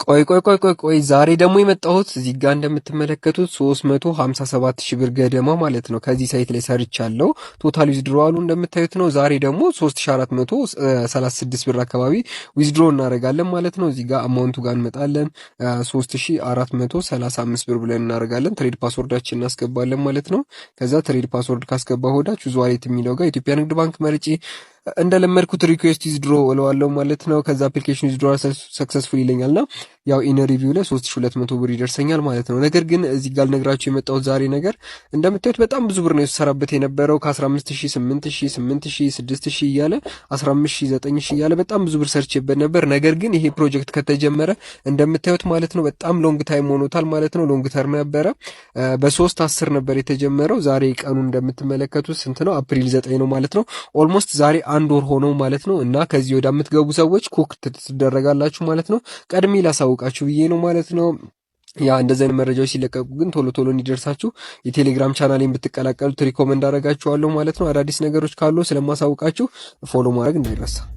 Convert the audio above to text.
ቆይ ቆይ ቆይ ቆይ ቆይ፣ ዛሬ ደግሞ የመጣሁት እዚህ ጋር እንደምትመለከቱት 357 ሺህ ብር ገደማ ማለት ነው ከዚህ site ላይ ሰርቻለሁ። Total withdrawal ኡ እንደምታዩት ነው። ዛሬ ደግሞ 3436 ብር አካባቢ withdraw እናደርጋለን ማለት ነው። እዚህ ጋር amount ኡ ጋር እንመጣለን። 3435 ብር ብለን እናደርጋለን። Trade password ኣችን እናስገባለን ማለት ነው። ከዛ trade password ካስገባ ወዲያ choose wallet የሚለው ጋር ኢትዮጵያ ንግድ ባንክ መርጬ እንደለመድኩት request withdraw እለዋለሁ ማለት ነው። ከዛ application withdraw successful ይለኛልና ያው in review ላይ 3200 ብር ይደርሰኛል ማለት ነው። ነገር ግን እዚህ ጋር ልነግራችሁ የመጣሁት ዛሬ ነገር እንደምታዩት በጣም ብዙ ብር ነው የተሰራበት የነበረው። ከ15,000፣ 8,000፣ 8,000፣ 6,000 እያለ፣ 15,000፣ 9,000 እያለ በጣም ብዙ ብር ሰርቼበት ነበር። ነገር ግን ይሄ ፕሮጀክት ከተጀመረ እንደምታዩት ማለት ነው በጣም long time ሆኖታል ማለት ነው። Long term ነበረ። በ3/10 ነበር የተጀመረው። ዛሬ ቀኑ እንደምትመለከቱት ስንት ነው? አፕሪል 9 ነው ማለት ነው። Almost ዛሬ አንድ ወር ሆነው ማለት ነው። እና ከዚህ ወደ የምትገቡ ሰዎች cook ትደረጋላችሁ ማለት ነው። ቀድሜ ላሳውቃችሁ ብዬ ነው ማለት ነው። ያ እንደዚህ አይነት መረጃዎች ሲለቀቁ ግን ቶሎ ቶሎ እንዲደርሳችሁ የቴሌግራም ቻናሌን ብትቀላቀሉት recommend አደርጋችኋለሁ ማለት ነው። አዳዲስ ነገሮች ካሉ ስለማሳውቃችሁ follow ማድረግ እንዳይረሳ።